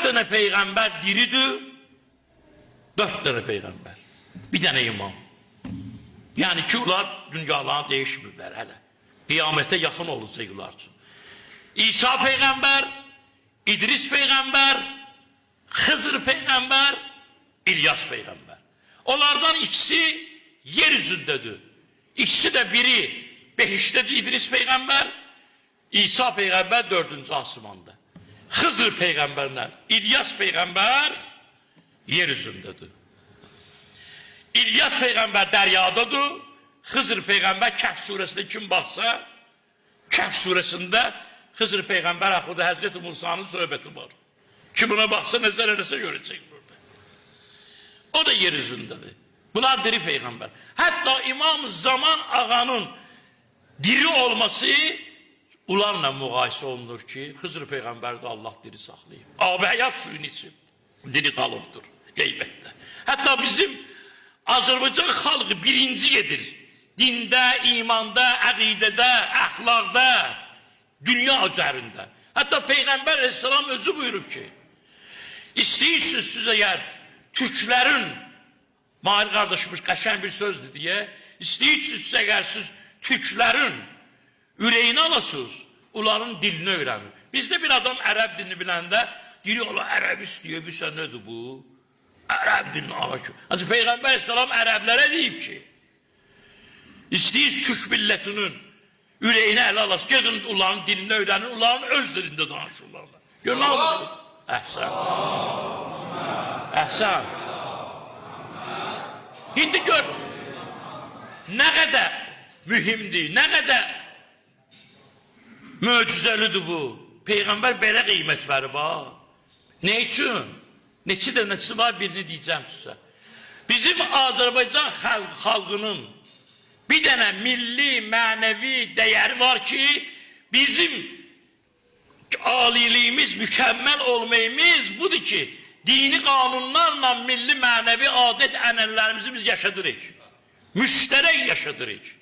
Dörd dənə peyğəmbər diridir. Dörd dənə peyğəmbər. Bir dənə imam. Yəni ki, onlar dünyalarını değişmirlər hələ. Qiyamətə yaxın olacaq onlar üçün. İsa peyğəmbər, İdris peyğəmbər, Xızır peyğəmbər, İlyas peyğəmbər. Onlardan ikisi yer üzündədir. İkisi də biri behiştədir İdris peyğəmbər, İsa peyğəmbər dördüncü asmanda. Xızır peyğəmbərlə İlyas peyğəmbər yer üzündədir. İlyas peyğəmbər dəryadadır. Xızır peyğəmbər Kəhf surəsində kim baxsa, Kəhf surəsində Xızır peyğəmbər haqqında Həzreti Musanın söhbəti var. Kim buna baxsa, nəzər eləsə görəcək burada. O da yer üzündədir. Bunlar diri peyğəmbər. Hətta İmam Zaman ağanın diri olması ularla müqayisə olunur ki, Xızır peyğəmbəri də Allah diri saxlayıb. Abi həyat suyunu içib, diri qalıbdır qeybətdə. Hətta bizim Azərbaycan xalqı birinci gedir. Dində, imanda, əqidədə, əxlaqda, dünya üzərində. Hətta Peyğəmbər Aleyhisselam özü buyurub ki, istəyirsiniz siz əgər türklərin, Mahir qardaşımız qəşəng bir sözdür deyə, istəyirsiniz əgər siz türklərin ürəyini alasınız, onların dilini öyrənin. Bizdə bir adam ərəb dilini biləndə deyir, Allah ərəb istəyir, bilsən nədir bu? Ərəb dilini ala ki. Ancaq Peyğəmbər Aleyhisselam ərəblərə deyib ki, istəyirsiniz türk millətinin ürəyini ələ alasınız, gedin onların dilini öyrənin, onların öz dilində danışırlar. Gör nə olur? Əhsən. Əhsən. İndi gör, nə qədər mühimdir, nə qədər möcüzəlidir bu. Peyğəmbər belə qiymət verib ha. Nə üçün? Neçə dənəsi var birini deyəcəm sizə. Bizim Azərbaycan xalqının bir dənə milli, mənəvi dəyəri var ki, bizim aliliyimiz, mükəmməl olmayımız budur ki, dini qanunlarla milli, mənəvi adət, ənənələrimizi biz yaşadırıq. Müştərək yaşadırıq.